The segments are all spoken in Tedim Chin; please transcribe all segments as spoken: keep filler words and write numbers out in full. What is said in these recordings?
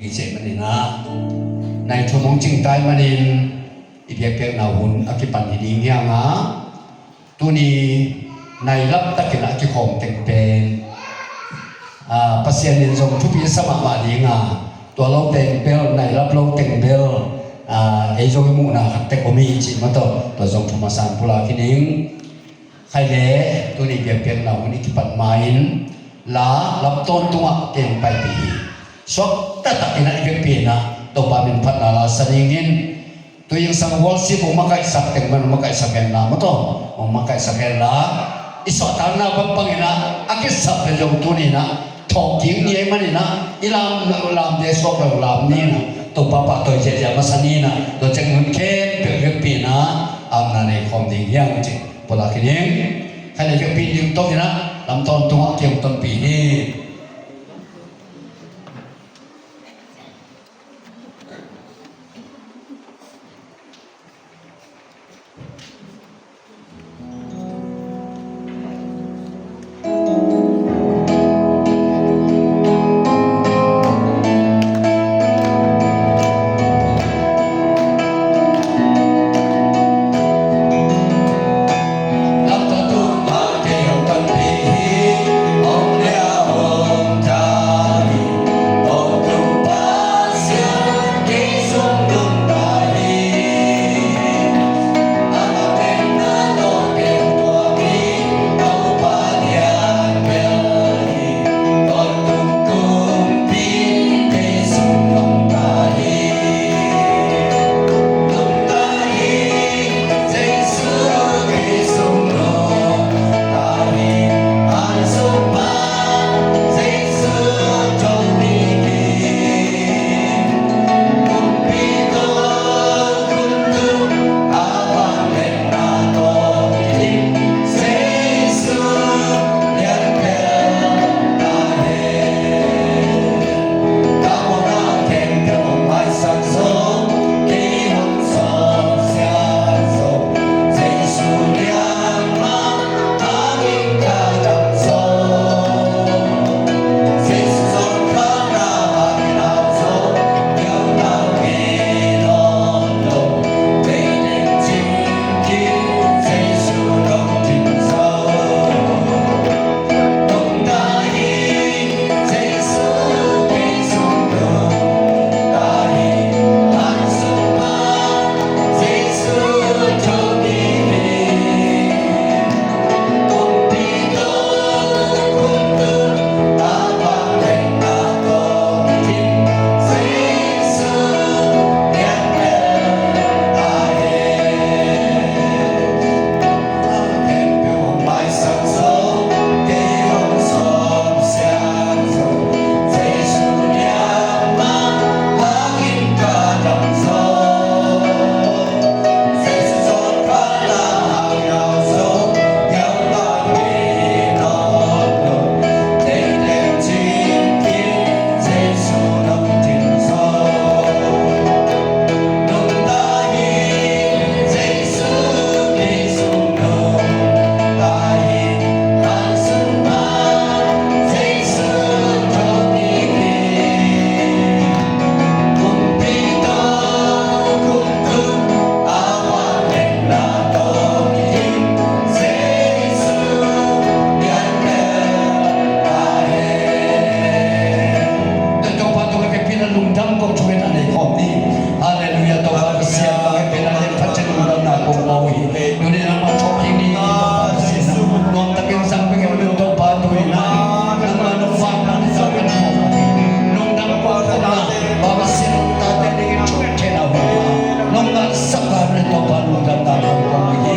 Cih manin ah, nai thum hong cingtai manin i biakpiakna hun a kipan hi ding hi hang a, tuni nai lap takin a kikhawm teng pen, ah, Pasian in zong thupi sa mahmah ding a, tua lo teng bel, nai lap lo teng bel, ah, ei zong i muhna khat tek om hi cih mah tawh, tua zong thu masa in pulak hi ning. Khaile, tuni biakpiakna hun i kipan ma-in la lam tawntungah kei hong paipih hi. Suakta takin ah i biakpiakna Topa min phatna la sa dingin, tu zingsang worship hong makaihsak teng man hong makaihsak hen la, mawtaw hong makaihsak hen la, i suahtakna bangbangin ah a kisap le zong tuni-in ah thawhkik ni ahih manin ah, i lam, lamte suak lo lam ni-in ah, Topa pahtawi ziahziah masa ni-in ah, tua ciang hun khempeuh biakpiakna ah na nei khawm ding hi hang cih pulak hi ning. Khaile, biakpiak ding tawh in ah lam tawntungah kei hong tonpih hi. Halleluia, Topa Pasian, ka hehpihna lian phat ciang lungdamna kong ko hi. Tuni nangmah thawhkik ni, Topa Pasian, nuam takin zang bek hi lo, Topa, tuni nangmah nong vakna ni zong kan ko hi. Lungdam kong ko na, Pa Pasian, nong tate dingin thunget theihna hun, nong ngahsak a, Topa, lungdamna kong ko hi.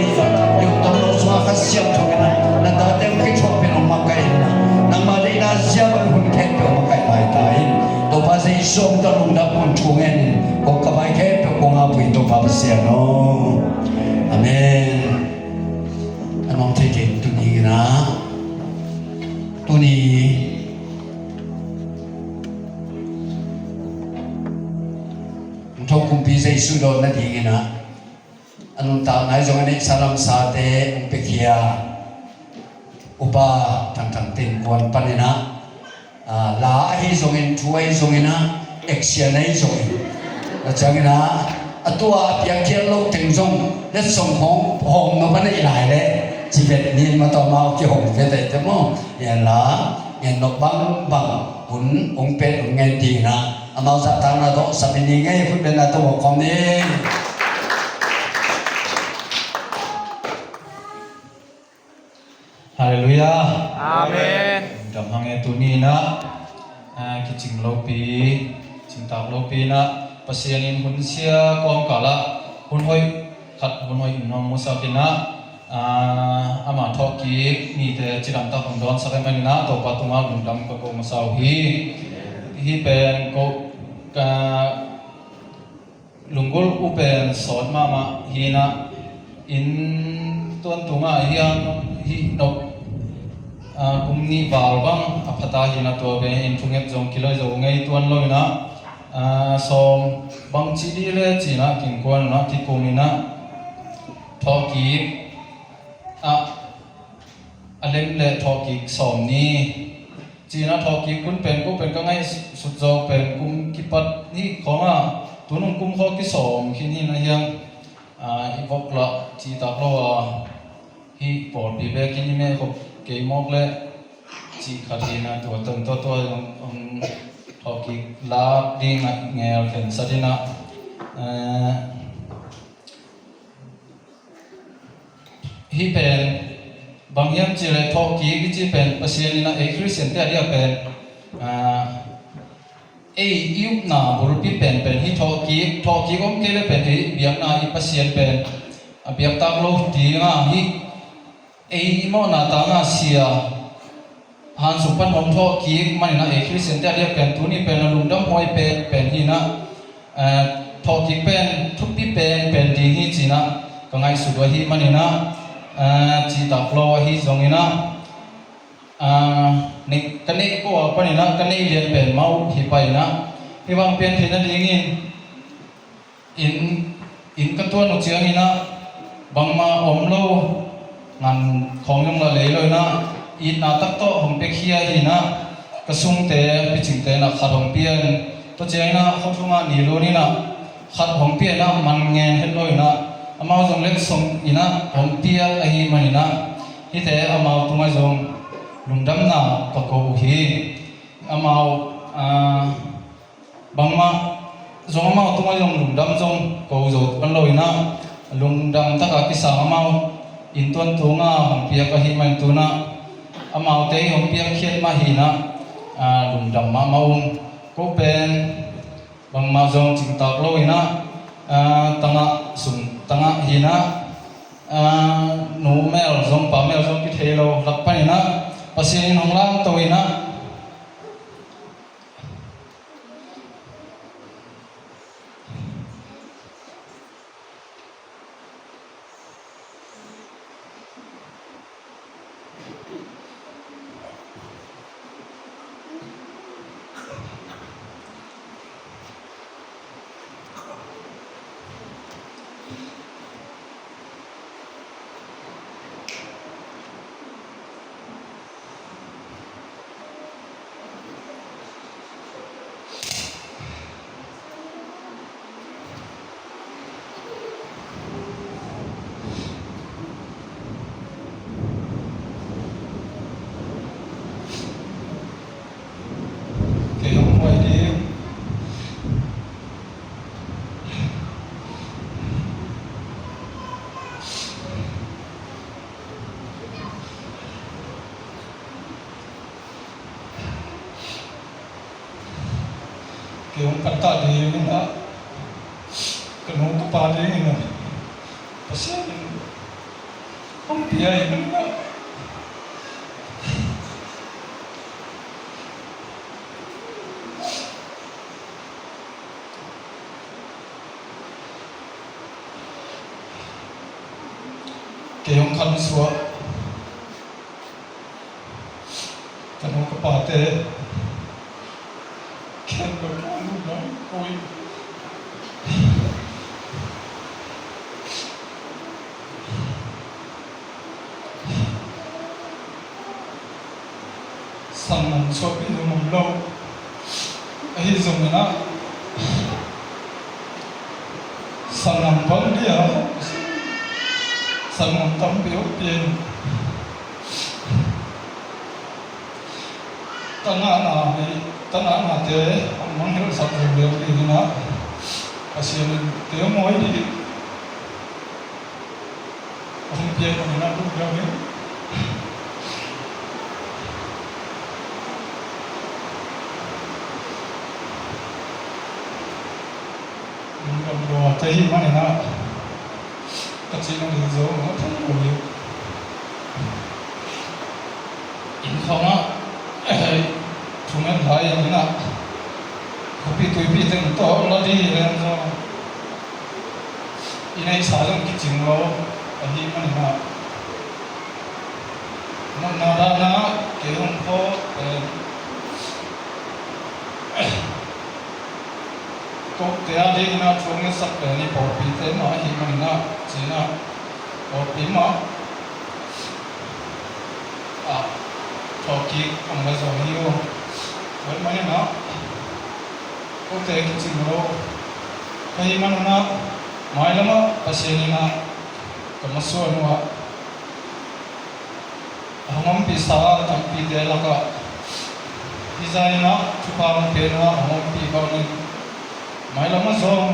Yu tawh lo sua Kha Siangtho in na tate hong kithuah pen hong makaih in, nangmah deihna zia bang hun khempeuh hong makaih lai ta in. Topa Jesu min tawh lungdam kong thungen in, kong ka vai khempeuh kong ap uh hi, Topa Pasian aw. Amen. A nuam thei kei tuni in ah, tuni hong tho kumpi Jesu dawn nadingin ah, a nuntakna ahi zongin a neihsa lamsate hong piakhia Upa Thang Thang Teng Kuan panin ah, ah, la ahi zongin, thu ahi zongin ah, Action ahi zong hi. A ciangin ah, a tua a piakkhiat lo teng zong letsong hong hawm nop a neih lai leh ci vet ni, ma tawh amau kihong vet ahi te maw. Ngen la, ngen nop bangbang hun hong pet hong ngen ding ah, amau zahtakna tawh sap i ni ngei, khut bengna tawh khawm ni. Halleluiah. Amen. Dam hang e, tuni in ah, ah, kicing lopi, cingtak lopi in ah, Pasian in hun sia kawmkal ah hun hoih khat, hun hoih in hong musak in ah, ah, ama thawhkik mite cidamtak hong dawnsak ahih manin ah, Topa tungah lungdam ka ko masa uh hi. Hih pen ko, ka, lunggulh uh pen sawt mahmah hi in ah, inn tuan tungah hiam hih nop, ah, kum nih val bang a pha ta hi in ah, tua pen inn thunget zong kiloi zo ngei tuan lo in ah, ah, sawm bang ci dih le ci in ah, kingkuan in ah, kikum in ah, thawhkik ah, a lem le thawhkik sawm ni. Ci in ah, thawhkik hun pen ko pen ka ngaihsut zawk pen kum kipat hi khawng ah, tunung kum khawng kisawm khin hi in ah hiang, ah, i vok lah citak lo a, hih pawlpi bekin i meh khop kei mawk leh cih khat hi in ah, tua tawh tua tua hong, hong thawhkik lak ding ah ngel khensat in ah, eh, hih pen bang hiam cih leh thawhkik i cih pen Pasian in ah ei Khristian te a diak pen, ah, ei i upna bulpi penpen hi. Thawhkik, thawhkik om kei leh pen ei biakna i Pasian pen a biaktak lo ding ah, hih ei i mawhna tangah sia han sung pan hong thawhkik manin ah, ei Khristian te a diak pen tuni pen a lungdam huai penpen hi in ah, eh, thawhkik pen thupi penpen ding hi ci in ah ka ngaihsut uh ahih manin ah, eh, citak lo ahi zongin ah, ah, neih, ka neih ko a panin ah ka neih lian pen mah uh hi pai in ah, hih bang pian theihna dingin inn, inn ka tuan uh ciangin ah bangmah om lo, ngan khawng zong la lei lo in ah, itna tak tawh hong piakhia hi in ah, ka sungte, picingte in ah khat hong pia in, tua ciangin ah khuasung ah ni lun in ah khat hong pia in ah, man ngen het lo in ah, amau zong letsong in ah hong pia ahih manin ah, hihte amau tungah zong lungdamna ka ko uh hi. Amau, ah, bangmah zong amau tungah zong lungdam zong ko zo pan lo in ah, lungdam taka kisang amau inn tuan tungah hong piak ahih manin tu in ah, amaute hong piakkhiat mah hi in ah, ah, lungdam mahmah ung. Ko pen bangmah zong cingtak lo in ah, ah, tangah sung tangah hi in ah, ah, nu mel zong pa mel zong kithei lo lak panin ah Pasian in hong lamto in ah, Kei hong huai ding. Kei hong pattah ding in ah, ka nu ka pa ding in ah Pasian in hong pia in ah, kei hong khansuah ka nu ka pate khempeuh tungah lungdam ko hi. Sang man suahpih zong om lo. Ahi zongin ah, Sanggam bang dia, sanggam tampi hong pia in. Tanahna hi, tanahnate hong mangngilh sak zo liang ding in ah, Pasian in te hong mawi ding. Hong piak hong inah tuk liang in. Lungdam lua te hi manin ah, ka cihna ding zong a thei lo hi. Inn khawngah thunget lai in ah, khuapi tuipi teng tawh la ding hi leng zong, i neihsa zong kicing lo ahih manin ah, nopna dan ah kei hong phawk pen, kote a ding in ah thu hong ngetsak pen i pawlpite mah ahih manin ah, ci-in ah, pawlpi mah ah thawhkik hong la zaw hi uh. Tua ahih manin ah, kote kicing lo ka hih manin ah, mailam ah Pasian in ah ka masuan uh ah, a hong ompihsa a tampite lakah hih zah in ah thupha hong pia in ah, a hong ompih bangin mailam ah zong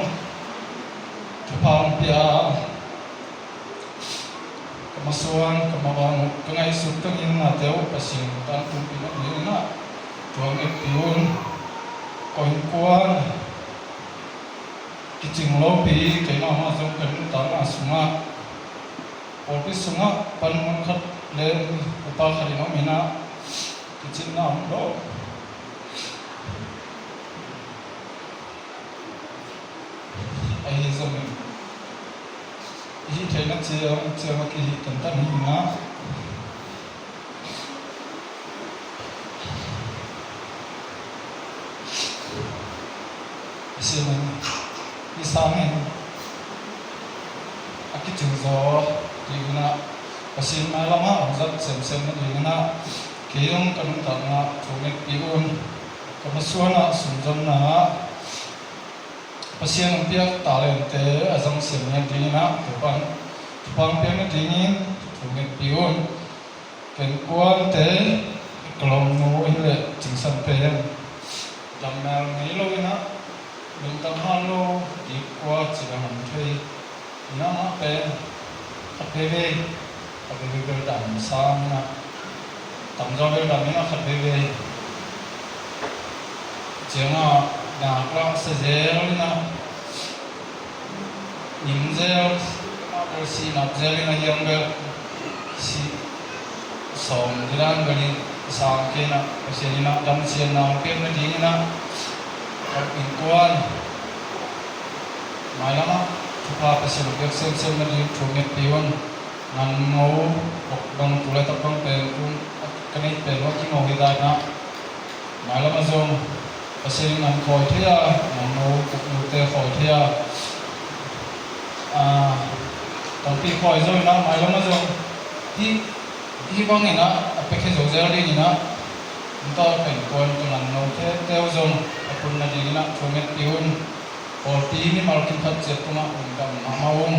thupha hong pia a, ka masuan, ka mabang uh, ka ngaihsut, ka nginnate uh Pasian in tangtunpih nading in ah thu hong ngetpih un. Ka innkuan kicing lopi, kei mahmah zong ka nuntakna sungah, pawlpi sungah panmun khat le upa khat in om in ah, kicinna om lo. Ahi zongin i hih theihna ciang ciang a kihih tantan hi in ah, Pasian in hih sangin a kicing zaw ding in ah, Pasian mailam ah hong zat semsem nading in ah, kei zong ka nuntakna thu ngetpih un. Ka masuan ah, sumzonna ah Pasian hong piak talente a zang siam nading in ah, Topa'n thupha hong piak nadingin thu ngetpih un. Ka innkuante, ka lawmnu hi leh Cingsan pen dam mel ngei lo in ah, lungtang hat lo, dik kua cih a hong thei in ah, amah pen khat veivei, khat veivei bel dam sam in ah, tamzaw bel dam in ah, khat veivei ciangah nak lah sa zel in ah, nim zel, amah bel si nat zel in ah, hiang bel si sawm didan bel in sang kei in ah, Pasian in ah damsiatna hong piak nading in ah, ka innkuan mailam ah thupha Pasian hong piak semsem nading thu ngetpih un. Nganno, bang tu laitak bang pen, ka neih pen a kingaw hi dan ah, mailam ah zong Pasian in ngan khawi thei a, nganno, uknute khawi thei a, a, tampi khawi zo in ah, mailam ah zong hih, hih bang in ah a piakhia zo zel ding in ah, nta pen kuan ka ngannote, teu zong a pun nading in ah thu ngetpih un. Pawlpi mimal kim khat ciat tungah lungdam mahmah ung.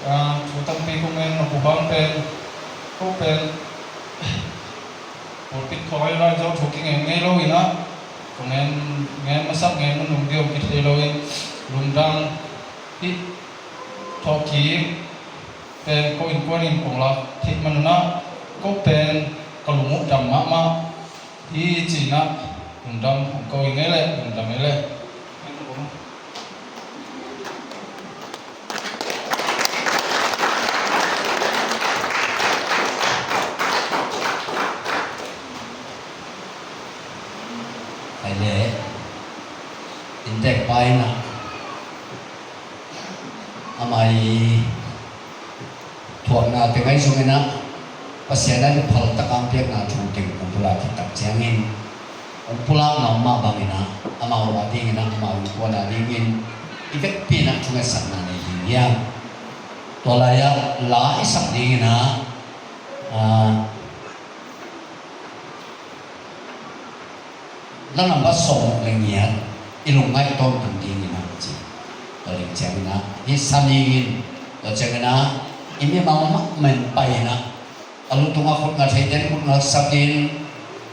A, thu tampi kong ngen nop uh hang pen, ko pen pulpit khawng ah i lai zo thu kingen ngei lo in ah, kong ngen, ngen masak ngen nunung ding om kithei lo in, lungdam. Hih thawhkik pen ko innkuan in kong lak theih man un ah, ko pen ka lung uh dam mahmah hi ci-in ah, lungdam hong ko ing ei leh, lungdam ei leh. Ai leh, inntek pa in ah, amah i thuakna teng ahi zongin ah, Pasian in a phal tak a hong piakna thu teng hong pulak khit tak ciangin, hong pulakna om mah bangin ah, amau a dingin ah, amau innkuan a dingin i vekpi in ah thungetsakna nei ding hiam? Tua lai-ah la i sak dingin ah, ah, la nambat sawm le giat, i lungngaih tawntung dingin ah ci. Tua ding ciangin ah, hih Sani in, tua ciangin ah, i mimang mahmah in pai in ah, a lu tungah khut nga thei ten khut ngaksak in,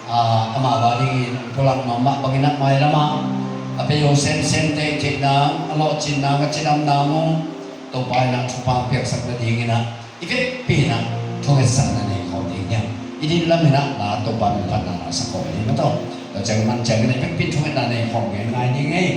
ah, amah va dingin pulak mahmah bangin ah mailam ah, a pei ho semsem te theihna, a lawhcinna, a cidamna mu, Topa in ah thupha piaksak nadingin ah, i vekpi in ah thungetsak na nei khawm ding hiam? I din lam in ah la Topa min phatna la sa khawm ding maw taw. Tua ciang man ciangin ah i vekpi in thungetna nei khawm ngai ngai ding ei.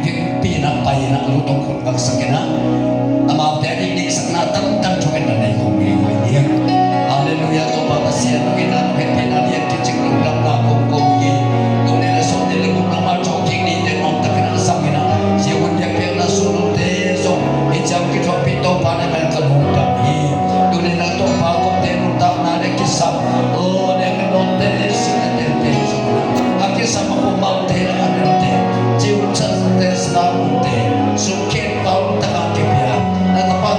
Vekpi in ah pai in ah, a lu tawh khut ngaksak in ah, amaute a dikdiksak na tampi tak thungetna nei khawm ngai ngai ding. Halleluiah, Topa Pasian, nong itna, nong hehpihna lian kicing lungdamna kong ko hi. Tuni le sawmni le guk nangmah thawhkik nite nuamtakin a zangin ah, zia hun biakpiakna sung nute zong i ciang kithuahpih Topa na mel ka lungdam hi. Tuni le Topa, kote nuntakna le kisam, o, neng nonte le singna tente zong a kisam a, kumaute le a nente, ci hun sa sa te sa nunte, sum khen pau taka kipia, na tapa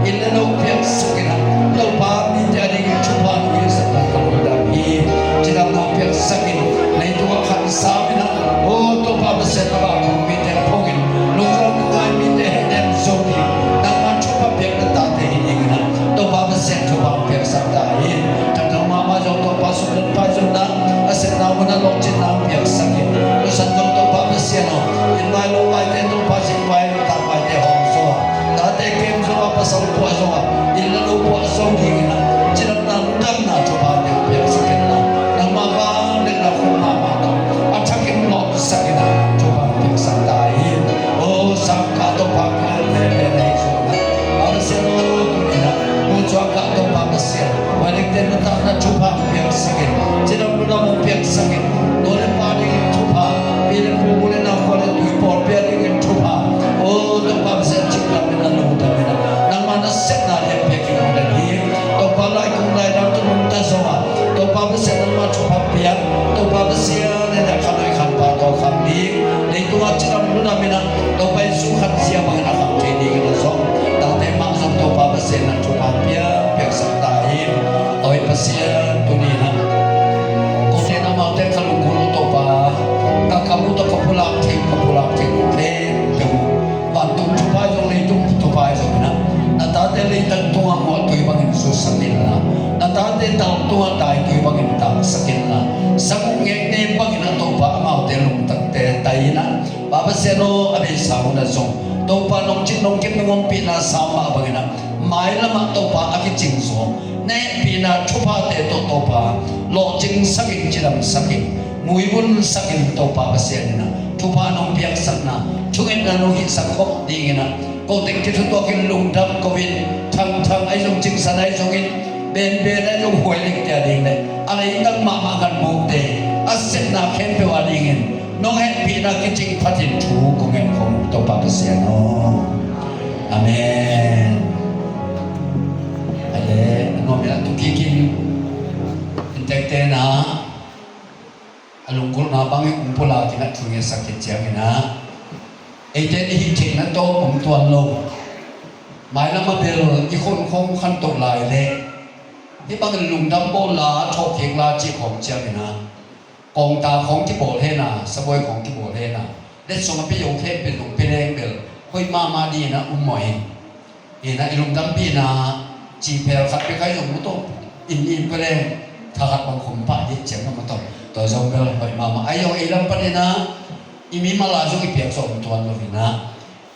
Inn le lo piaksak in ah, Topa mite a dingin thupha nong hilhsak na ka lungdam hi. Cidamna piaksak in, leitung a khan sam in ah, o Topa Pasian, a bang khong mite phongin, lungdam ngai mite hehnem zo ding, nangma thupha piak na tate hi dingin ah, Topa Pasian thupha piaksak ta hi. Thangthang mahmah zong Topa sum le pai zonna, a sepna mun a lawhcinna piaksak in, nusan zong Topa Pasian aw, inn vai lo vaite Topa, sing vai tak vaite hawm zo a, tate kem zo a, pasal puah zo a, inn le lo puah zo dingin ah, cidamna lungdamna thupha piaksak in ah, nangma vangliatna khum mahmah tawh a thakin lawhsak in ah, thupha piaksak ta hi. O sangkah Topa, kal pen pen ahi zongin ah, Pasian aw, tuni in ah, mu cuangkah Topa Pasian, huai lengte nuntakna thupha piaksak in, cidam lungdam piaksak in, nu le pa dingin thupha, pi le pu, u le nau, khua le tui pawlpi a dingin thupha. O Topa Pasian, cik lam in ah, lungdam in ah, nangma nasepna lian piak in ah, lungdam hi. Topa, laikung laidam tu lungta zong a, Topa Pasian, nangma thupha piak. Topa Pasian, en a khan oi khan pa tawh khang ding, leitung a cidam lungdam in ah, Topa Jesu khan zia bangin a khang thei dingin ah zong, tate mah zong Topa Pasian in ah thupha piak, piaksak ta hi. Oi Pasian, tuni in ah, kote na maute ka lunggulh uh Topa, ka kam uh tawh ka pulak thei, ka pulak thei uh khempeuh, vantung thupha zong, leitung thupha zong in ah, na tate leitang tungah muahtui bangin zusak inla, na tate tal tungah daitui bangin taksak inla, sang uh ngeknem bangin ah Topa, amaute lungtangte tai in ah, Pa Pasian aw, a beisa hun ah zong Topa nong cin nong kim nong ompihna sam mah bangin ah, mailam ah Topa a kicing zaw na hehpihna thuphate tawh Topa, lawhcingsak in, cidamsak in, muivunsak in, Topa Pasian in ah, thupha nong piaksakna, thungetna nong hihsak khop dingin ah, ko teng kithutuak in lungdam ko in, Thangthang ahi zong, Cingsan ahi zongin, Benben ahi zong, huai lengte a ding le a leitang mahmah ganbukte a sepna khempeuh a dingin nong hehpihna kicing phatin thu ko ngen khong Topa Pasian aw. Amen. Ale, a nuam in ah tu kikin inntekte in ah, a lunggulhna bangin hong pulak in ah thu ngetsak khit ciangin ah, eite in i hih theihna tawh om tuan lo. Mailam a bel i khon khong khantoh lai leh, hih bangin lungdam bawl la, thawhkik la cih khawng ciangin ah, kawngta khawng kibawl hen a, sabuai khawng kibawl hen a, letsong a pia zo khempeuh zong pia leng bel hoih mahmah dingin ah um mawh in. Hi in ah, i lungdampihna, ci phel khat pia khai zong mu tawh, inn inn pia leng tha khat bang khum pah dih ciang ka mu tawh, tua zong bel hoih mahmah. Ahi zong ei lam panin ah, i mimal a zong i piak zawh om tuan lo in ah,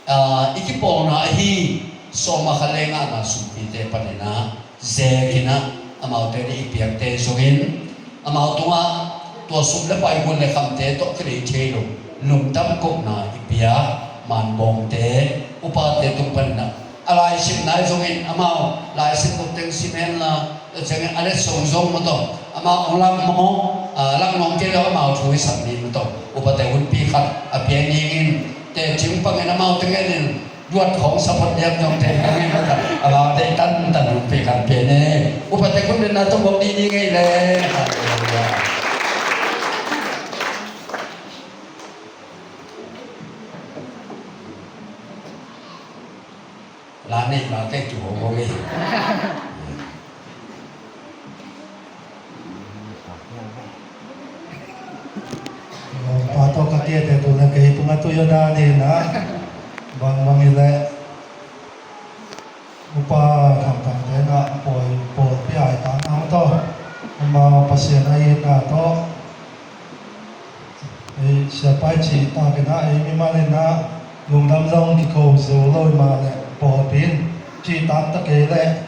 ah, i kipawlna ahi sawm a khat le ngahna sumpite panin ah, zekin ah, amaute nih i piakte zongin, amau tungah tua sum le pai, hun le khamte tawh kilei thei lo lungdam kohna i piak manbawngte, upate tung panin ah, a laisim nai zongin amau laisim lo teng sim hen la, tua ciangin a letsong zong mu tawh, amau hong lak maw, ah, lak nuam kei leh amau thu i sak ni mu tawh, upate hunpi khat a pia ning in, teci pangin amaute ngenin duat khawng sa phot diam zong thei ka ngei mah khat, amau deih tantan hunpi khat pia ni. Upate hun denna tawh buak ni ni ngei leh. Halleluiah. La nei ma kei tu ho ho hi. Pa tawh ka kiate tu na kei tungah tui a dan hi na. Bangbang hi leh upa Thangthang te na pawi pawlpi ai ta na tawh, amau Pasian a itna tawh, ei siapai cih takin ah, ei mimal in ah lungdam zong kikho zo lo hi mah leh, pawlpi in cih tak ta kei leh,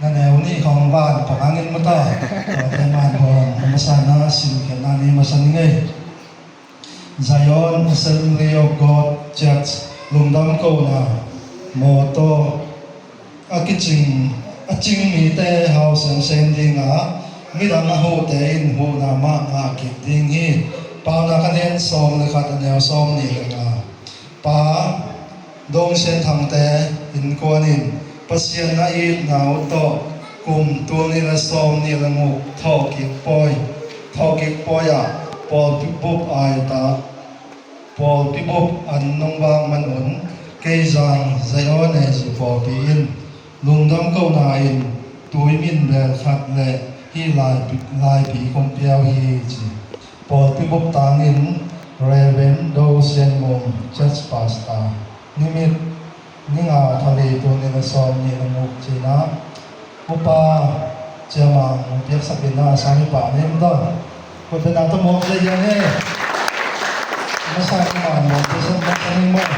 na neu nih khong van khong hangin mu tawh, tuate man khong a masa na simkhiatna ni masa ning ei. Zion Assembly of God Church lungdam kohna mawtaw a kicing, a cing mite hau semsem ding a, midang a huhte in huhna mah ngah kik ding hi. Paunak a lian sawm le khat, a neu sawm nih le nga. Pa Dong Sian Thangte innkuan in Pasian a itna uh tawh kum tul nih le sawm nih le guk thawhkik pawi, thawhkik pawi ah pawlpi bup ai ta, pawlpi bup an nong vak man un, Kei Zang Zion Neihzu pawlpi in lungdam kohna in tui min bel khat le hih laipi, laipi kong pia uh hi ci. Pawlpi bup tangin Reverend Do Sian Mung, Church Pastor. Nimit ni nga, thali tul nih le sawm nih le guk cih na. Upa Cia Mang piaksak in a, sangin pah ning ta. Kut beng a tawh mawk zia hiam e. Masa in man mawk zia, masa in man.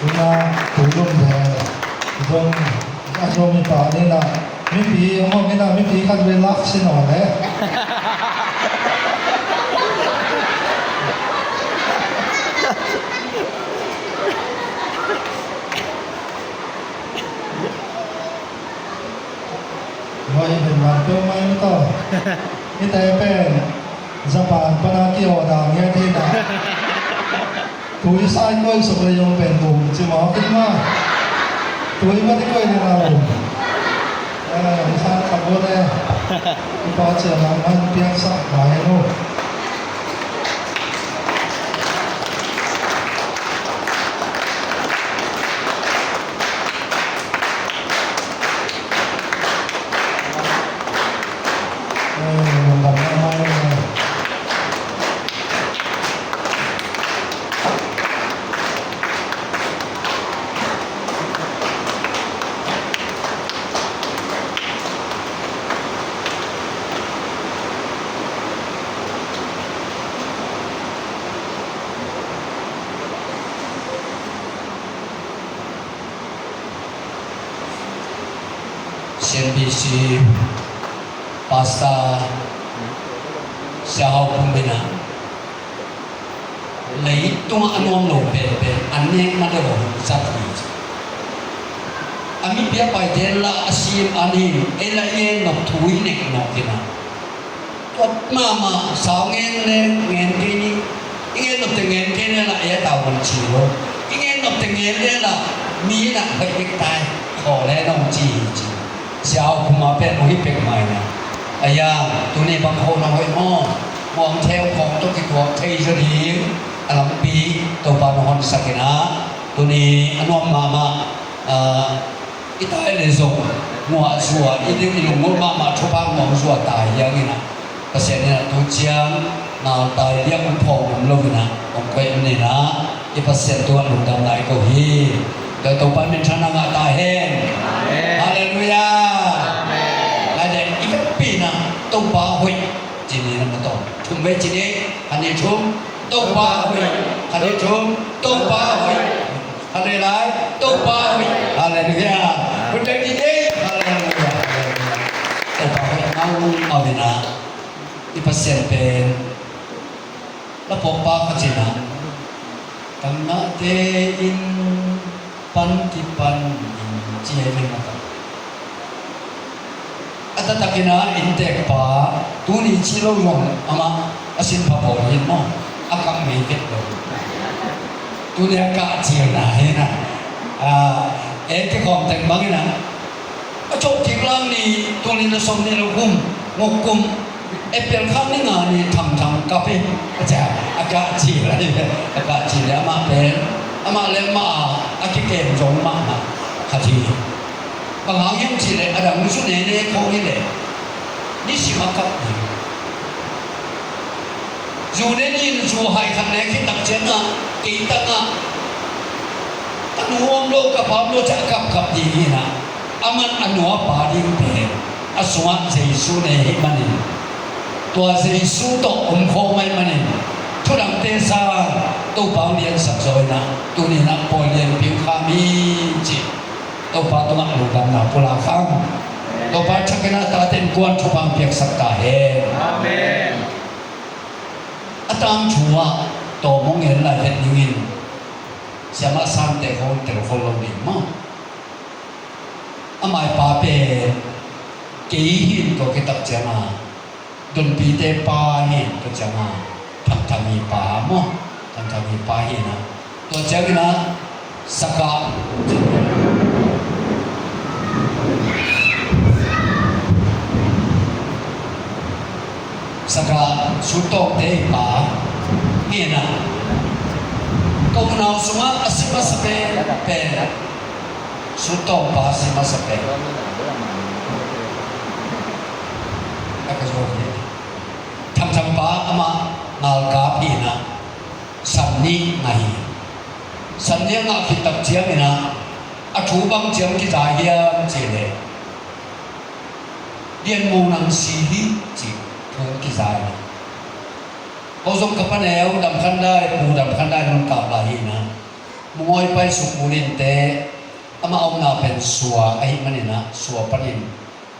Tuna, tui lum de zong, a Zomi pa ni na, mipi, a mawk ni na, mipi khat ve lak si nawn le. Hoi, pen man peuh mai mah tawh. Hihte pen Japan pana ki-order ngiat hi na. Tui sai koi suk le zong pen lum ci mawk in mah. Tui mah ding koi le na lum. Eh, hong san kha bo le. Upa Cia Mang man piaksak mai lo. C N B C Pastor Sia Hau Pum in a, leitungah a nuam lo penpen a nek na deuh a hong zat hi. A mipi a paite la a sim an in, ei la i ngen nop thu i nek nop hi na. Tua mahmah, sau ngen le ngen kei ni. I ngen nop teh ngen kei le lah, ei a tau man ci lo. I ngen nop teh ngen le lah, mi in a hoih bek tai. Khaw le nong ci hi ci. Sia Hau Pum a pen hong hi pek mai na. Aya, tuni bang khaw nong hoih maw. Muang theu khawng tawh kituak thei zaw ding a lampi Topa nong honsak in a. Tuni a nuam mahmah, ah, i tai le zong nguah zua, i ding i lunggulh mahmah thupha nguah zua tai hiang in a. Pasian in a tu ciang ngal tai liang hong phawng om lo in a, hong koih om in a, i Pasian tungah lungdam lai ko hi. Tua Topa minthanna ngah ta hen. Amen. Halleluiah. Amen. Lai le i vekpi in a Topa hoih ci ni na ma tawh. Thum vei ci ni, khat nih thum. Topa hoih. Khat nih thum. Topa hoih. Halleluiah. Topa hoih. Halleluiah. Halleluiah. Topa hoih. Ngau, ngau in a. I Pasian pen la pawkpa khat in a, ka ngahte in pan kipan in ci hi veng a ka. A taktak in a inntekpa, tuni ci lo zong amah a sinpha bawl hi maw, a kah ngei vet lo. Tuni a kah cilna hi na. A, e kikhawm teng bang in a, a cawh kik lang ni, tul nih le sawm nih le guk, guk kum, April kha ni nga ni thangthang kap hi, a ci a, a kah cil a hi ve, a kah cil le amah pen, amah le amah a kikem zong mahmah khat hi. Bang hang hiam cih leh a dang zu nene khawng hi leh nisim a kap ding. Zu ne nih in zu hai khat ne khit tak ciangah, kei tangah, ka nu om lo, ka pa om lo ciah a kapkap ding hi na. Aman a nu a pa ding pen a sungah Jesu ne hi manin, tua Jesu tawh om khawm ahi manin, thudangte sang Topa hong liansak zaw hi na. Tuni in a pawi lianpi hong kham hi ci. Topa tungah lungdamna pulak hang. Topa thakin a tate in kuan thupha hong piaksak ta hen. Amen. A tangthu ah tawm hong en lai vet dingin, siamah sangte khawng tel khol lo ding maw. Amah i pa pen kei hi in tua kitak cianga, Donpite pa hi in tua cianga, Thangthangi pa maw? Thangthangi pa hi na. Tua ciangin ah Saka, Saka Sutawngte i pa hi na. Ka unau sungah a si masa pen, pen Sutawng pa si masa pen. A ka zo hi. Thangthang pa amah ngalkap hi na. San nih ngah hi. San nih a ngah khit tak ciangin ah a thu bang ciang kiza hiam cih leh, Lian Mung nang si hi, ci thu kiza hi. Ko zong ka paneu Dam Khan Dai, Pu Dam Khan Dai nung kap lai hi na. Mungawi pai suk Pu Lin te, amah omna pen Sua ahih manin ah, Sua panin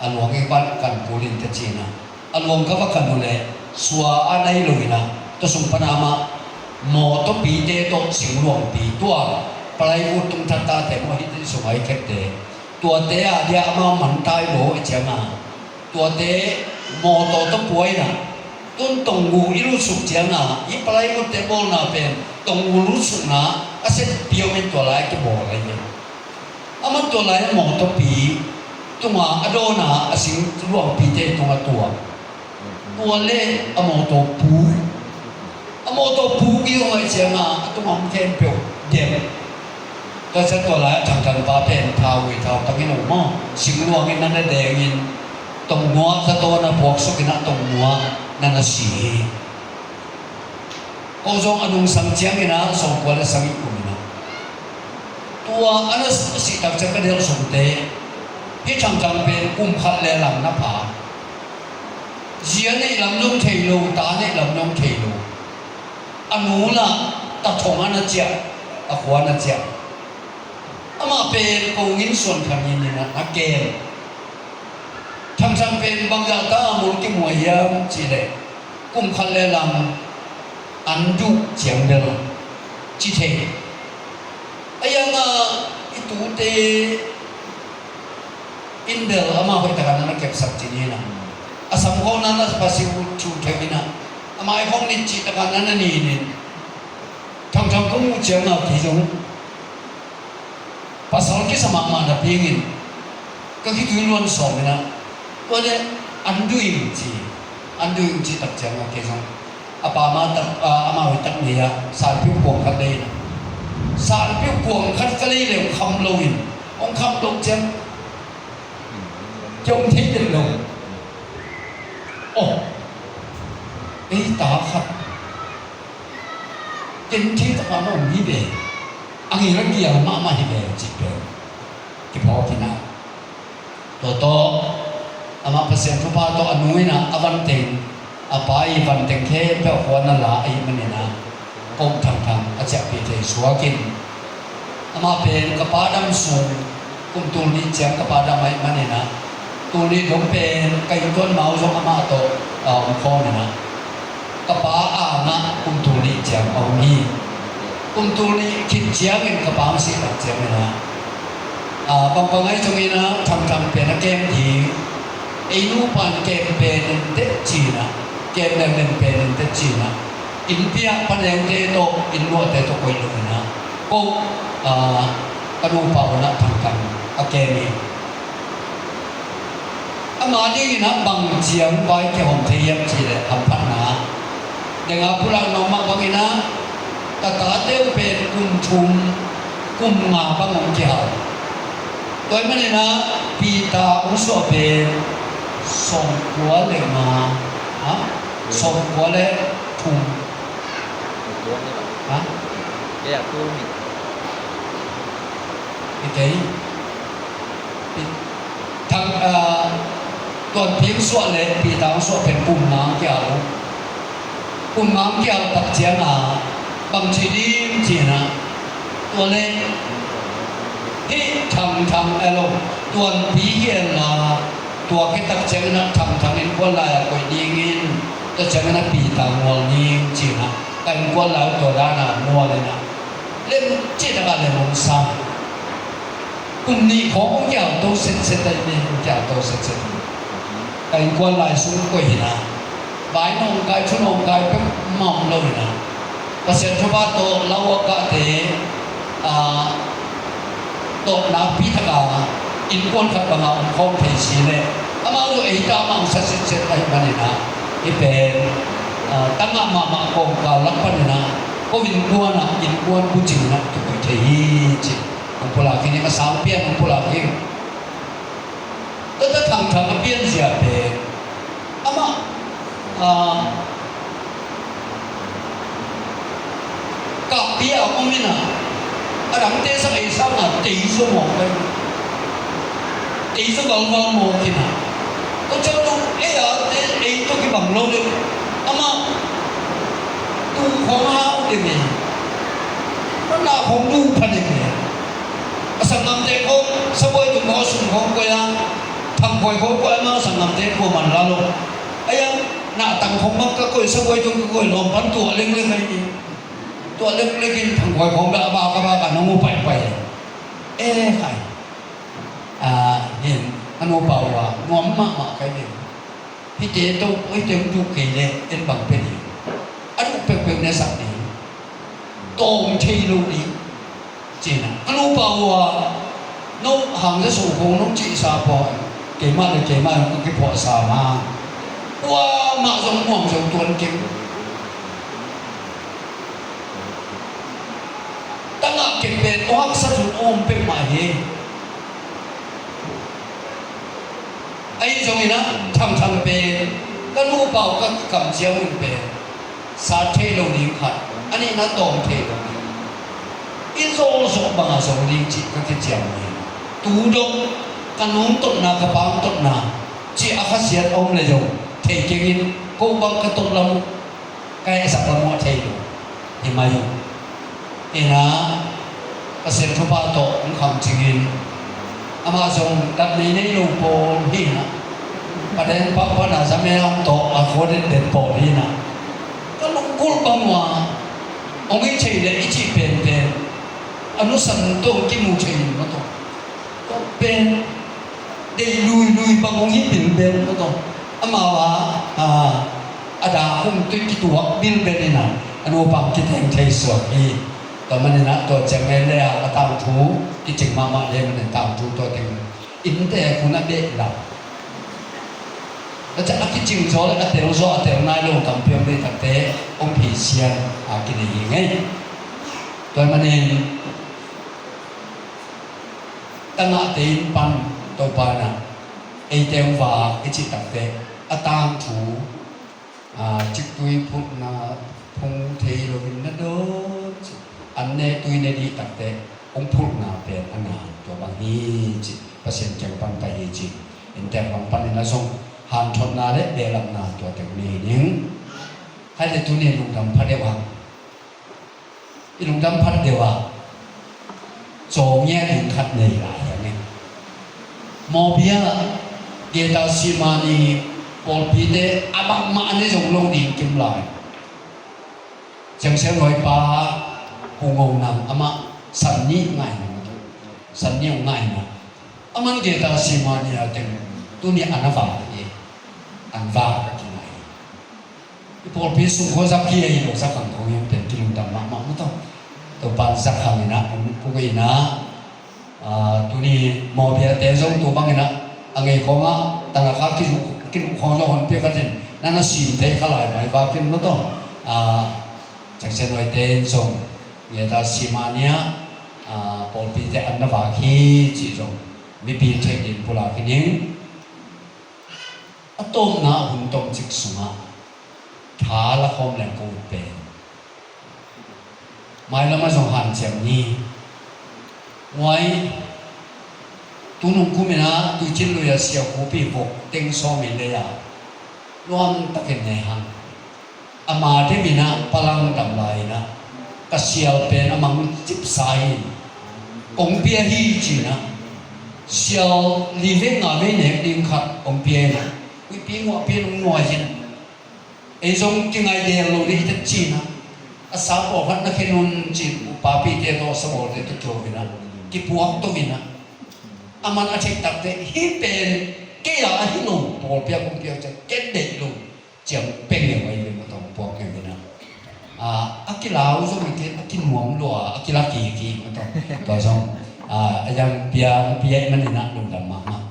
a luang i kan, kan Pu Lin te ci na. A luang ka va kan uh leh Sua a nai lo in ah, tua sung pan amah mawtawpite tawh singluangpi, tua plywood tung thattate maw, hih sungah i khepte, tuate a dia amah man tai lo i ciangah, tuate mawtaw tawh pua in ah, tun Taungoo i lutsuk ciangah, i plywoodte bawlna pen Taungoo lutsukna a setpi om in tua lai kibawl ahi ve. Amah tua lai a mawtawpi tunga a dawn a, a singluangpite tungah tua, tua le a mawtaw puk, a mawtaw puk i hong aih ciangah a tunga om khempeuh dem. Tua ciang tua lai a Thangthan pa pen thau i thau tangin om maw, singluangin na na dengin, Taungoo ah zato na puaksukin ah Taungoo ah na na si hi. Ko zong a nungsang ciangin ah sawmkua le sagih kum in ah, tua a na sih tak ciang ka delh sungte, hih Thangthang pen kum khat le lang na pha. Zi a neih lam zong thei lo, ta a neih lam zong thei lo. A nu lah ta thong a na ciah, a khua na ciah. Amah pen ko ngin suan khat ngin in ah na kem. Thangthang pen bangzah ta a mul kimuai hiam cih leh, kum khat le lang an duh ciang bel ci thei. A iangah i tute in bel amah hoih takah na na kepsak ci ni na. A sam khawng na na pasi uh thu thei in ah, amah i khawng nit cih takah na na nit in. Thangthang ka muh ciangah kei zong pasal kisa mahmah napi in ka khitui luan sawm in ah, tua le an duh ing ci, an duh ing ci tak ciangah kei zong a pa ma tak, a, amah hoih tak nei ah, sanpiu kuang khat lei in ah, sanpiu kuang khat ka lei le hong kham lo in, hong kham lo ciang kei hong thei den lo. Oh, ei ta khat ken thei tak a na om hi ve. A ngei la kial mahmah hi ve, cih pen kiphawk in ah. Tua tawh amah Pasian thupha tawh a nu in ah a vanteng, a pa i vanteng khempeuh a khua na la ahih manin ah, ko Thangthang a ciahpih thei suak in, amah pen ka pa dam sung kum tul nih ciang ka pa dam ahih manin ah, tul nih dong pen ka innkuan mau zong amah tawh a om khawm in ah, ka pa angah kum tul nih ciang a om hi. Kum tul nih khit ciangin ka pa hong sih tak ciangin ah, a, bangpang ahi zongin ah Thangthang pen a kem ding, ei nupa in kem pen in teh ci-in ah, kem lenglen pen in teh ci-in ah, innpi ah paneute tawh, innluahte tawh koih lo in ah, ko, a, ka nupa un ah Thangthang a kem hi. Ama dingin ah bang ciang vai kihawm thei hiam cih leh, hamphatna dengah pulak nawk mah bangin ah, ka tate uh pen kum thum, kum nga bang hong kihal. Tua ahih manin ah Peter hong suah pen sawmkua le nga, ha? Sawmkua le thum. Ha? I kei. Thang, ah, Tuanpi hong suah le Peter hong suah pen kum nga hong kihal. Kum nga hong kihal tak ciangin ah bang ci ding ci-in ah, tua le hih Thangthang, eh, lo, Tuanpi hi hen la, tua khit tak ciangin ah Thangthang innkuan lai-ah koih ding in, tua ciangin ah Peter gual ning ci-in ah, ka innkuan lai uh tua dan a gual in ah, lem cih tak a lem hong sa. Kum nih khawng hong kial to setset ahi ve, hong kial to setset. Ka innkuan lai sung koih hi na. Vai nawngkai, thu nawngkai peuhmah om lo in ah, Pasian thupha tawh lau a kahte, aa, tawh nakpi taka innkuan khat banga om khawm thei si leh, amau zong ei ta mah hong sa sitset ahih manin ah, hih pen, aa, tangah mahmah kawmkal lak panin ah, ko innkuan ah innkuan bucing in ah kikoih thei hi ci. Hong pulak hi ning, a sang pian hong pulak hi. Tua ta thangthang a pianzia pen amah, aa, kahpia om in ah, a dangte sang ei sanga tei zaw mawk pen, tei zaw valval mawk in ah, tua ciang tua ei a te ei tawh kibang lo deuh. Amah tuu khawng hau deuh e. Amah na khawng tuu pha deuh e. A sanggamte khawng sabuai tung khawng, a sum khawng koih a, thangkhuai khawng koih a, amah a sanggamte khua man la lo. Aia, na tang khawng bang ka koih, sabuai tung ka koih, lawm pan tuah lengleng ahi hi. Tuah lengleng in thangkhuai khawng bek a bak a bak a nong uh paipai. E khai. A, hin, a nupa uh a nuam mahmah kai hi. Hihte tawh, hihte hong tuk kei leh en bang pia ding? A duh peuhpeuh ne sak ding. Tawm thei lo ding. Ci-in ah, a nupa uh a, no hang za su khawng nong cihsa pawl, keimah le keimah hong ka kiphuahsa ma. Kuamah zong muang zo tuan keng. Tangah kei pen aw haksa zun awm peuhmah hi. Ahi zongin ah, thangthang pen ka nupa uh ka kikamzia hun pen sat thei lo ding khat, a nihna tawm thei lo ding, i zawh zawh bangah zong ding cih ka kiciam hi. Tu dong ka nungtotna, ka pangtotna cih a khasiat a om le zong thei kengin, ko bang ka toklam uh, ka hehsak lam uh a thei lo hi mai uh. Ina, Pasian thupha tawh hong kham cingin, amah zong dat nei nei lo pawl hi na, paden pahpahna za me am tawh a khua den den pawl hi na, ka lungkulh bang uh a, hong i thei le i cih penpen a nusan tawh hong kimu thei in maw tawh, tawh pen deih luilui bang hong hi bilbel maw tawh, amau a, a, a dak hong tui kituak bilbel in a, a nupa hong kiteng thei suak hi. Tua manin ah tua ciang ngen le a, a tangthu kicing mahmah le manin tangthu tua teng innte khun a beh lam. Tua ciang a kicing zaw le a tel zaw, a tel nai lo tampi om le takte hong phisian a kinei hi ngei. Tua manin tangahte in pan Topa in ah eite hong vak i cih takte, a tangthu, a, ciktui phulhna phung thei loin na dawn cih, an ne tui ne dih takte hong phulhna pen a na tua bang hi cih Pasian kiang pan pai hi cih. Inntek bang panin a zong hanthotna le behlapna tua teng nei ning. Hai le tuni lungdam pha deuh hang. I lungdam phat deuh ah, cawngnya ding khat nei lai a ngen. Mawbia, Getasemane pawlpite a bangmah ne zong lo ding kim lai. Ciangsianhuai pa Pu Ngo Nam amah san nih ngai na, san nih hong ngai na. Aman Getasemane a teng tuni an a vak hi, an vak a kingai hi. I pawlpi sung khua zak hi a hi lo, zak ang khong hiam pen kilungdam mahmah maw tawh. Topan zak hang in ah, hong puk in ah, ah, tuni mawbiate zong tu bang in ah, a ngei khawng ah, tangah kha kizuh, kizuh khawng zong hon piak khat in, nan a sim thei kha lai mai vak in maw tawh. Ah, Ciangsianhuaite in zong, Getasemane ah, ah, pawlpite an na vak hi cih zong mipi theih ding pulak hi ning. A tawpna hun tomcik sungah tha la khawm leng ko ut pen, mailam ah zong hanciam ni. Nguai, tunung kum in ah Tuicin Lui a Sia Khupi vok teng sawm in lei a, nuam takin ne hang. Ama deuh in ah palang dam lai in ah, ka sial pen a mang cipsa hi. Kong pia hi ci in ah, sial li vei nga vei nek ding khat kong pia in ah, huihpi nguahpi in hong nuai in, ei zong kingai del lo ding hi teh ci in ah, a sa pawlkhat na khen un ci in, upapite tawh sabawlte tawh kiho in ah, kipuak to in ah, a man a theih takte, hih pen kei a ahi lo, pawlpi a kong pia ciang ken deih lo. Ciang peng A, a kilau zong i kei, a kinuam lua, a kila kiki, tua zong, a, a yang pia, a pia i manin a lungdam mahmah.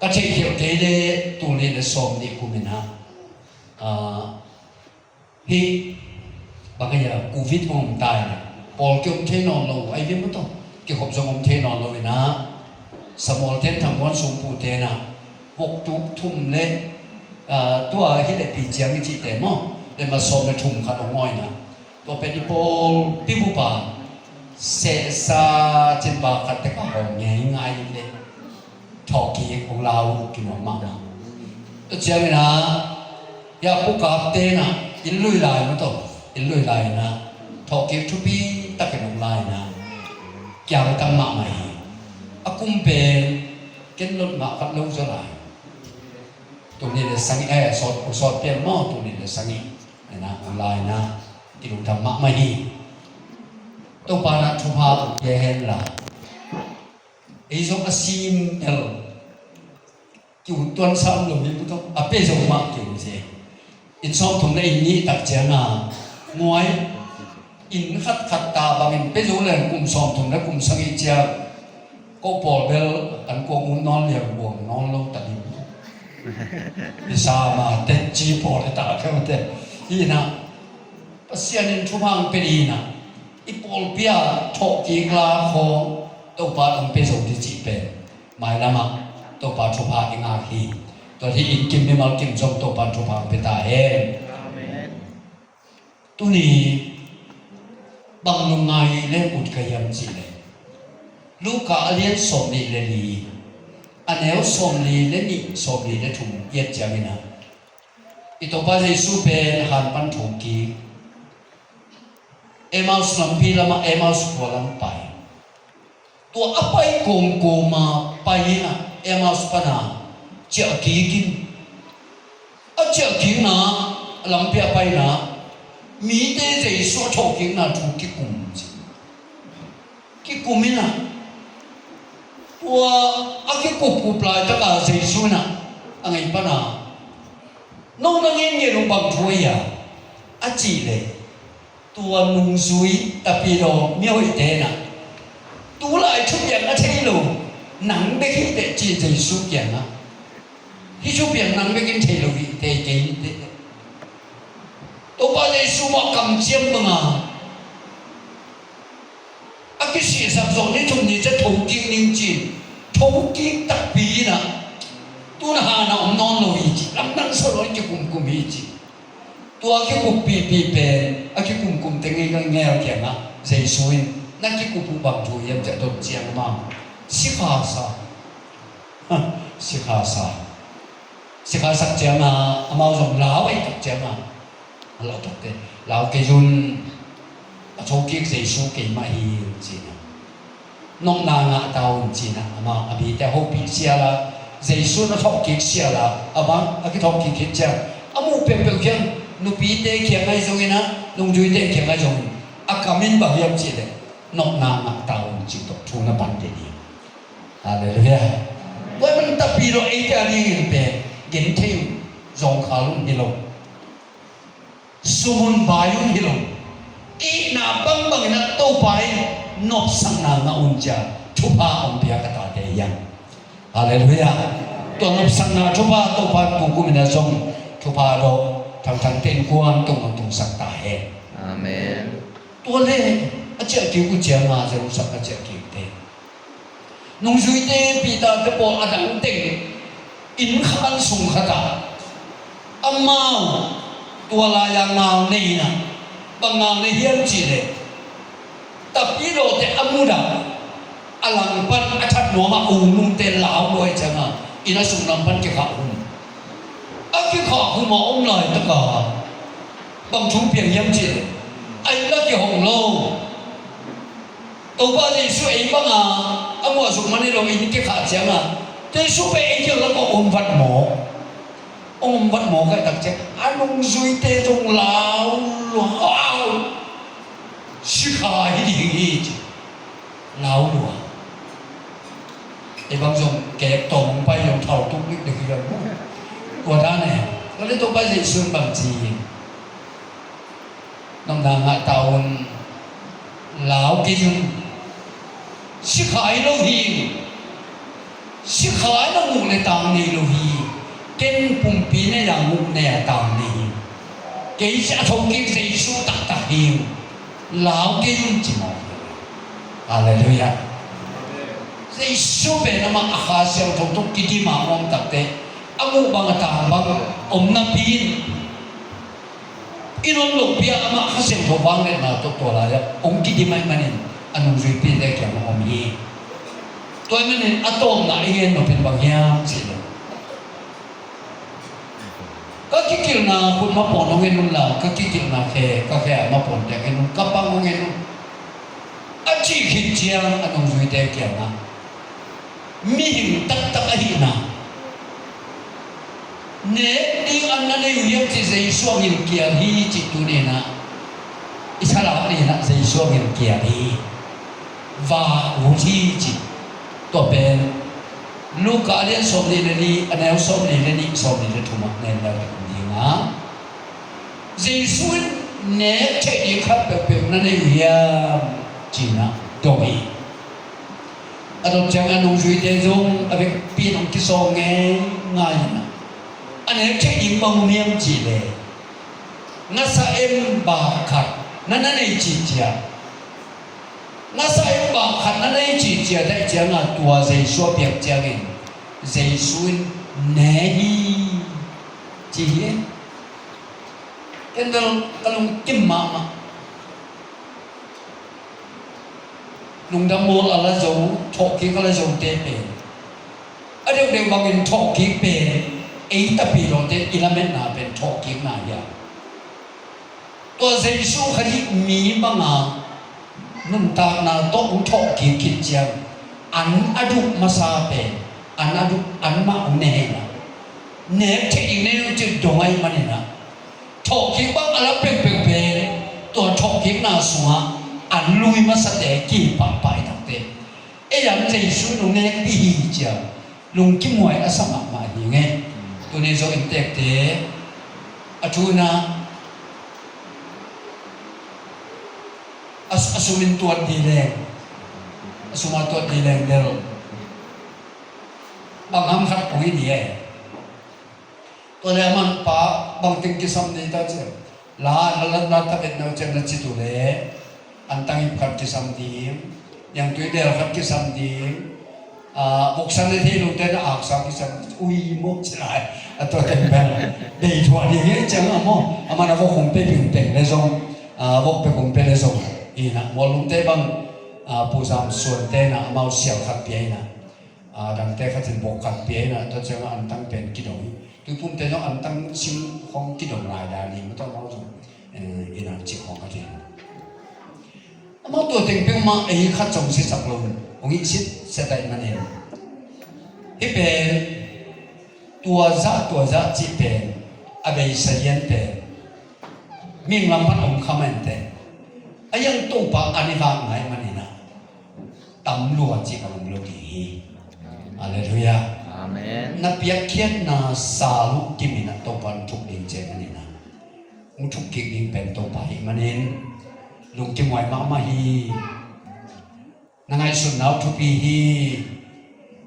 Ka theih khial kei le tul nih le sawm nih kum in a, a, hih, bang a ya, covid hong om ta in a, pawl kiom thei nawn lo, ai ve maw tawh, kikhop zong om thei nawn lo in a, Samuel ten thang kuan sungpu ten a, vok tuk thum le, a, tua hi le pi ciang i cihte maw, le ma sawm le thum khat hong ngawi na. Tua pen i pawlpi bup a sehsa cin pa khat tek a hong ngai ngai le thawhkik hong lau kinuam mahmah. Tua ciangin a, ya pukap ten a, inn lui lai maw tawh, inn lui lai in a, thawhkik thupi takin hong lai in a, kiangtang mahmah hi. A kum pen ken lot mah khat lo zaw lai. Tul nih le sagih, eh, sawt, sawt pian maw, tul nih le sagih. Ena, a lai na, i lungdam mahmah hi. Topa na thupha pia hen la. Ei zong a sim el. Kiu tuan sa om lo mi pu tawh. A pe zong mah kiu zie. In sawm thum le in nih tak ciang a. Nguai. In khat khat ta bangin pe zo le kum sawm thum le kum sagih ciang. Ko pawl bel an kuang um nawn liang buang nawn lo ta ding. Misa ma tet ci pawl e ta keu te. Hi na. Pasian in thupha ang pe ding hi na. I pawlpi a thawhkik la khawng Topa ang pe zo ding cih pen. Mailam ah Topa thupha i ngak hi. Tua hi in kim mimal kim zong Topa thupha ang pe ta hen. Amen. Tuni bang lungngai le ut ka hiam cih leh Luka a lian sawm nih le li, a neu sawm nih le nih, sawm nih le thum i et ciangin a, i Topa Jesu pen han pan thawhkik Emmaus lampi lamah Emmaus khua lam pai. Tua a pai kawmkawm a pai in a Emmaus pan a ciah kik in. A ciah kikna lampi a paina mite Jesu a thawhkikna thu kikum ci. Kikum in a tua a kikupkup laitaka Jesu in a a ngei pan a no na ngen ngen uh bang thu a hia a cih leh Tua nungzui tapidaw mihoihte na tulai thupiang a thei lo nang bek hi teh ci Jesu kiangah hih thupiang nang bek in thei lo hi tei kei hi teh. Topa Jesu mah kamciam banga a kisihsak zawh ni thum ni ciah thokik ning ci thokik takpi inah tuna hana om nawn lo hi ci lamdang sawh lo in kikumkum hi ci. Tua kikuppihpih pen a kikumkumte ngei ngel kiangah Jesu in na kikup uh bang thu hiam ciah dot ciang ma sikha sa. Sikha sa. Sikha sak ciangah amau zong lau ei tak ciangah a lau takte lau kei un. A thokik Jesu keimah hi cinah nopna ngah ta un cinah amah a mite a hopih siala Jesu na thawhkik siala amah a kithawhkik khit ciang a muh peuhpeuh khiang nupite khiang ahi zonginah nungzuite khiang ahi zongin a kamin bang hiam cihleh nopna ngah ta un cih tawh thu na pan den hi. Halleluiah. Tua man tapi lo eite a dingin pen genthei un zawngkhal un hi lo. Sumun bai un hi lo. Ihna bangbangin a Topa in nopsakna ngah un cia thupha a hong pia ka tate hiam. Halleluiah. Tua nopsakna thupha Topa in tukum in a zong thupha lo thangthangte in kuan tung hong tungsak ta hen. Amen. Tua le a ciahkik uh cianga Jerusalem a ciahkikte nungzuite Peter te pawl a dang teng inn khan sung khatah amau tua lai-a ngal nei inah bang ngal nei hiam cihleh tapidawte a mudah a langpan a that nuamah ungnungte lau luai cianga inn a sung lampan kikhah hum a kikhah hum a om laitaka bang thu piang hiam cihleh a inn la kihong lo. Topa Jesu ei banga a muahzuk man hi lo in kikhah cianga Jesu pe ei kiang la kong om vat maw? Om vat maw kaih tak ciang a nungzuite zong lau luau sikha hi ding hi ci lau lua. Ei bang zong kek tawm hong pai zong thau tuk lik dek hi lo mu. Tua dan e. Tua le Topa Jesu in bang ci hi. Nong na ngah ta un. Lau kei un. Sikhai lo hi. Sikhai lo nguk le tang nei lo hi. Ken pumpi nei a nguk nei a tang nei hi. Kei a thokik Jesu taktak hi. Lau kei un ci mawk. Halleluiah. Jesu pen amah a Kha Siangtho tawh kidim a om takte a muh bang a tang bang om napi in i nuam lopi ah amah Kha Siangtho vangliatna tawh tua lai-ah hong kidim ahih manin a nungzuipite kiangah om hi. Tua ahih manin a tawpna i gen nop in bang hiam cih leh, ka kikilhna khut mapawn hong en un la, ka kikilhna khe, ka khe a mapawnte hong en un, ka pang hong en un, a cih khit ciang a nungzuite kiangah mihing taktak ahihna, nek ding an na nei uh hiam cih Jesu a ngilkial hi cih tuni-in ah i thalak ni-in ah Jesu a ngilkial hi. Vak ut hi cih. Tua pen Luka a lian sawmnih le nih, a neu sawmnih le nih, sawmnih le thum ah nen leu ding a, Jesu in nek theih ding khat peuhpeuh na nei uh hiam ci-in ah dong hi. A dot ciangin a nungzuite zong a vekpi in hong kisawng ngeingai in ah, a nek theih ding bang om hiam cih leh, ngasa em bak khat na na nei cih ciang, ngasa em bak khat na nei cih ciang, daih ciangin tua Jesu a piak ciangin Jesu in ne hi ci hi. Ken bel ka lungkim mahmah. Lungdam mawl a la zo, thawhkik a la zote pen a deuhdeuh bangin thawhkik pen ei tapi lawte i lametna pen thawhkikna hi a. Tua Jesu Khazih mi banga nuntakna tawh hong thawhkik khit ciang an a duh masa pen an a duh anmah hong ne hen a, nek theih ding nei hong cih dong ahih manin a, thawhkik bang a la pengpeng pen tua thawhkikna sungah an lui masate kipahpah i takte. Ei an Jesu in hong nekpih hi ciang lungkimhuai a sa mahmah hi ngei. Tuni zong inntekte a thu-in ah a, a sum in tuat dih leng, a sum a tuat dih leng bel bang ham khat kong hi dih e. Tua leh a manpa bangteng kisam ding ta ciang, la, la, la, la ta bet neu ciang na cit uh leh antang ip khat kisam ding, niangtui del khat kisam ding, a, voksa le thei lote na aksa kisam, ui maw ci lai. A tua teng bel bei thuah ding hi ciang a maw, a man a vok hong pe pingpeng le zong, a, vok pe hong pe le zong, hi na, Mual Lungte bang, a, Pu Zam Suante na amau sial khat pia hi na. A, dangte khat in bawk khat pia in a, tua ciangin antang pen kidong hi. Tuiphumte zong antang sing khawng kidong lai dan hi, amau tawh amau zong, eh, inn ah cih khawng khat hi. Amau tua teng peuhmah ei khat zong sisak lo, hong ihsit sia ahih manin. Hih pen tua zah, tua zah cih pen a beisa hian pen mihing lam pan om kha mah inteh. A hiang Topa an i vak ngai manin a tam lua cih bang om lo ding hi. Halleluiah. Amen. Na piakkhiatna sa uh kimin a Topa hong thuk ding ci manin a, hong thuk kik ding pen Topa hi manin lungkimhuai mahmah hi. Na ngaihsutna uh thupi hi.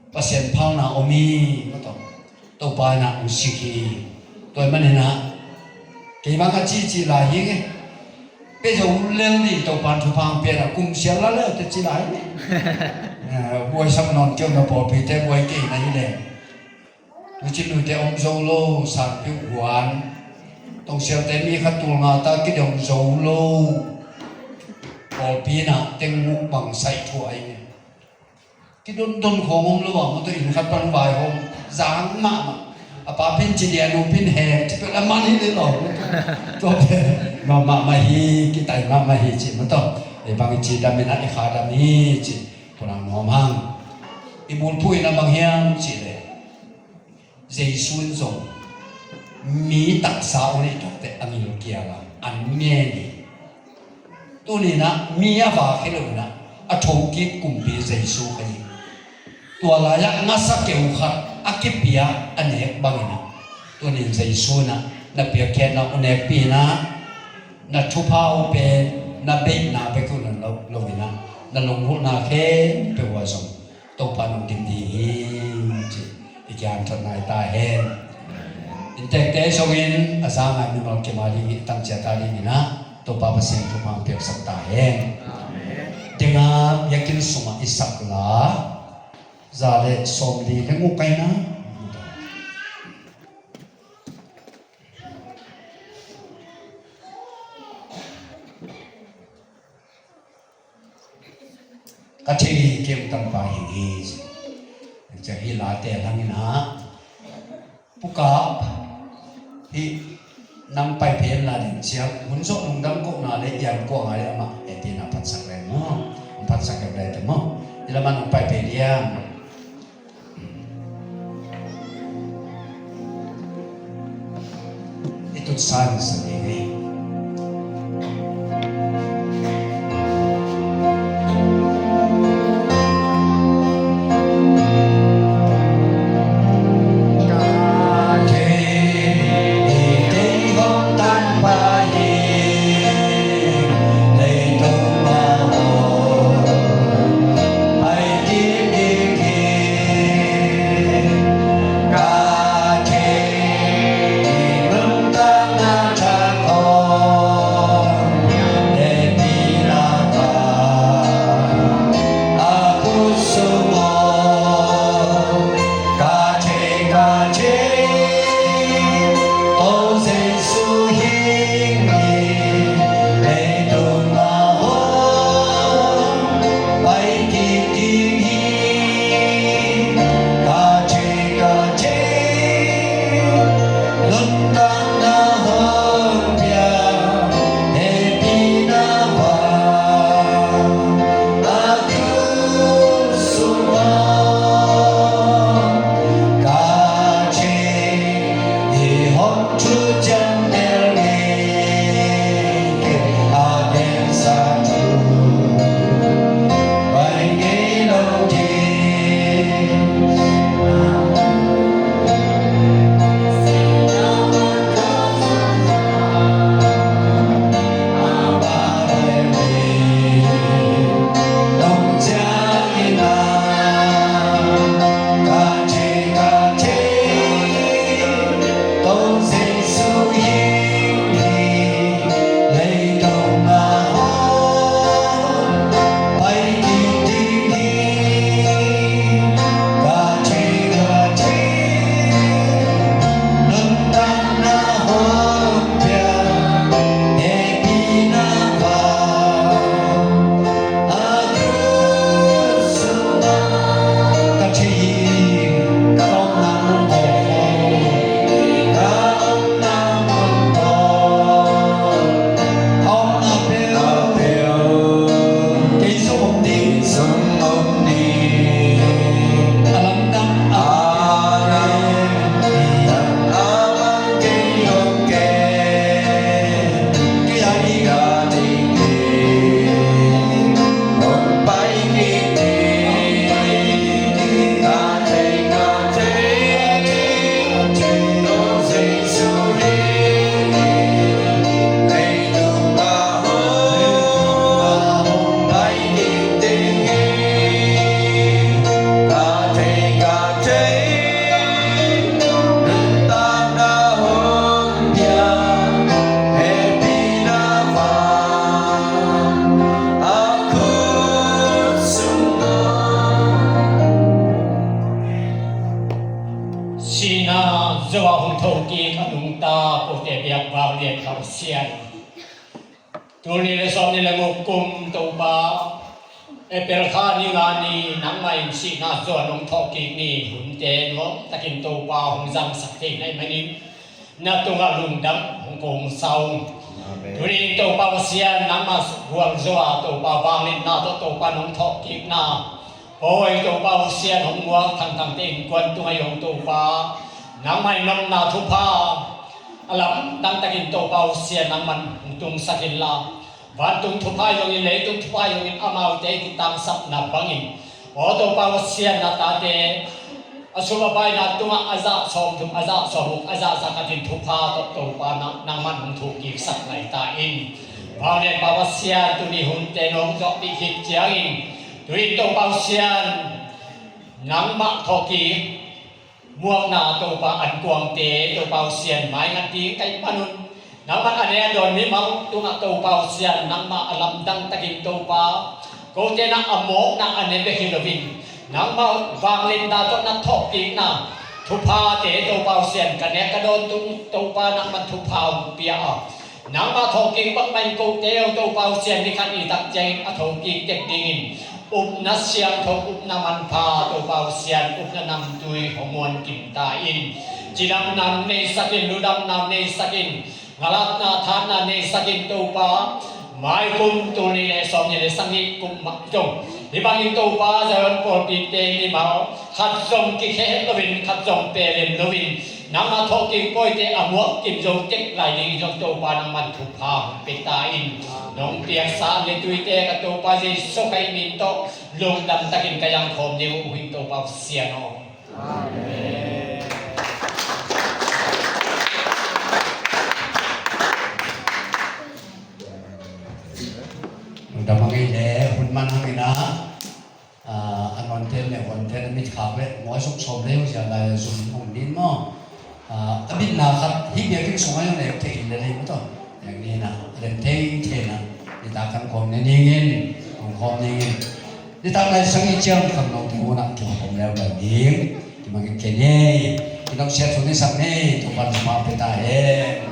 Pasian phalna om hi. Topa in a hong sik hi. Tua ahih manin a kei bang a cici lai hi ngei. Pia zo lel ding Topa in thupha hong pia in a, kum sial la lel teh ci lai hi ngei. Eh, buaisak nawn kei uh na pawlpite buai kei na hi leh. Tuici nuite om zo lo, sanpiuh huan. Tongsialte mi khat tul nga ta kidong zo lo. Pawlpi in a teng muk bang saih thu ahi ngei. Kidondon khawng om lo a, mawtaw inn khat pan vaihawm zang mahmah. A pa pen ci dia, a nu pen hek ci peuh a man hi leh lo. Tua pen mahmah hi, kitai mahmah hi ci mawtaw. Ei bang i cidam in a i khadam hi ci. Tua nang nuam hang. I bulphuhna bang hiam cih leh Jesu in zong mi taksa hong neih takte a ngilkial a, an ngen hi. Tuni in a mi a vak hi lo in a, a thokik kumpi Jesu Khazih. Tua lai-ah ngasa keu khat a kipia a nek bangin a, tuni in Jesu in a na piakkhiatna uh nekpih in a, Na thupha uh pen na beihna bek uh lo, lo in ah, na lunggulhna khempeuh uh ah zong Topa nong dim ding hi, ci i kiang thotna hi ta hen. Inntekte zongin a za ngai mimal kim a ding hi, tangcia ta ding in ah Topa Pasian thupha hong piaksak ta hen. Denga biakinn sungah i sak la, za le sawmli le nguk ahi na. Ka thei kei hong tangpa hi hi. Ciang hi late hangin ah pukap hi. Nang pai pen la ding ciang hun zawh lungdam kohna le ian kuang a le amah e pi na phatsak le maw? Phatsak le te maw? I lamah nong pai pen diam. I tutsan sa ding hi. Sihna Zo a hong thokik a nungta kote biak vanglian Pasian, tul nih le sawmnih le nguk kum Topa, April kha ni nga ni nangmah in sihna Zo a nong thawhkik ni hunte nuam takin Topa hong zangsak thei na hih manin na tungah lungdam hong ko hong sa ung. Amen. Tuni in Topa Pasian nangmah gualzo a Topa vangliatna tawh Topa nong thawhkikna Aw i Topa Pasian, hong muak thangthangte innkuan tungah i hong Topa, nangmah in nopna thupha a lamdang takin Topa Pasian nangman hong tungsak inla, vantung thupha i hong in, leitung thupha i hong in, amaute i kitangsapna bangin, aw Topa Pasian, na tate A sum a paina tungah a zah sawmthum, a zah sawmguk, a zah zakatin thupha tawh Topa nang, nangman hong thuk kiksak lai ta in. Vanglianpa Pasian, tuni hunte nong zawhpih khit ciangin, tu-in Topa Pasian, nangmah thawhkik muakna Topa ankuangte Topa Pasian maingat ding ka hih manun, nangman a ne a dawn mimal tungah Topa Pasian, nangmah a lamdang takin Topa, kote na a mawkna a ne bek hi loin, nangmah vangliatna tawh na thawhkikna thuphate Topa Pasian, ka nek ka dawn tung Topa nangman thupha hong pia a, nangmah thawhkik bangmah in kote uh Topa Pasian, ni khat ni tak ciangin a thawhkik tek dingin upna siangtho, upna manpha Topa Pasian, upna namtui hong muankim ta in. Cidamna neisak in, ludamna neisak in, ngalakna thahatna neisak in Topa. Mai kum tul nih le sawmnih le sagih kum mah zong hih bangin Topa Zion pawlpite mimal khat zong kikhel loin, khat zong pelem loin, nangmah thawhkik pawite a muak kim zo tek lai dingin zong Topa nangman thupha hong pia ta in. Nong piaksa an le tuite ka Topa Jesu Khrih min tawh lungdam takin ka zangkhawm ding uh hi, Topa Pasian aw. Amen. Lungdam hang ei le, hun man hang ei na. Ah, a nuamte le, a huamte na mitkhak le, mawi suk sawm le, uh zia lai a zum hong din maw. Ah, a bitna khat, hih biakinn sungah zong le, thei in le lei maw taw. Yang ni na, a lem thei thei na, nitak kan khawm ne ning in, khawm khawm ning in. Nitak lai sang i ciang khang nong te hunah kikhawm leu lai ding. Kimang in ke ne, kinong sia thu ni sak ne, Topan suma pe ta hen.